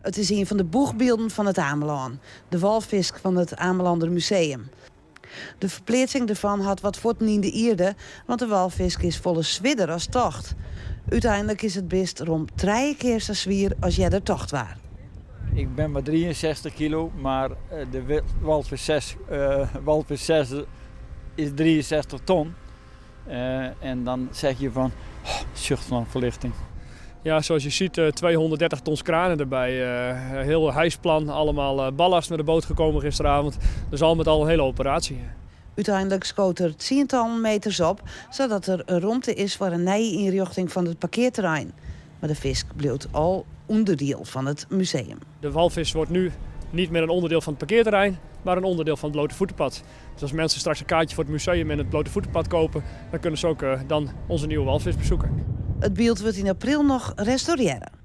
It is ien fan de boechbylden fan It Amelân, de walfisk fan it Amelander Museum. De ferpleatsing derfan hat wat fuotten yn de ierde, want de walfisk is folle swierder as tocht. Uteinlik is it bist rom trije kear sa swier as earder tocht waard. Ik bin mar 63 kilo, mar de walfisk 6, walfisk 6 is 63 ton. En dan zeg je van, oh, zucht van verlichting. Ja, zoals je ziet, 230 tons kranen erbij. Heel hijsplan, allemaal ballast met de boot gekomen gisteravond. Dus al met al een hele operatie. Uteinlik skoot er tsientallen meters op, sadat der romte is foar in nije ynrjochting fan it parkearterrein. Mar de fisk bliuwt al ûnderdiel fan it museum. De walvis wordt nu niet meer een onderdeel van het parkeerterrein, maar een onderdeel van het blote voetenpad. Dus als mensen straks een kaartje voor het museum en het blote voetenpad kopen, dan kunnen ze ook dan onze nieuwe walvis bezoeken. It byld wurdt yn april noch restaurearre.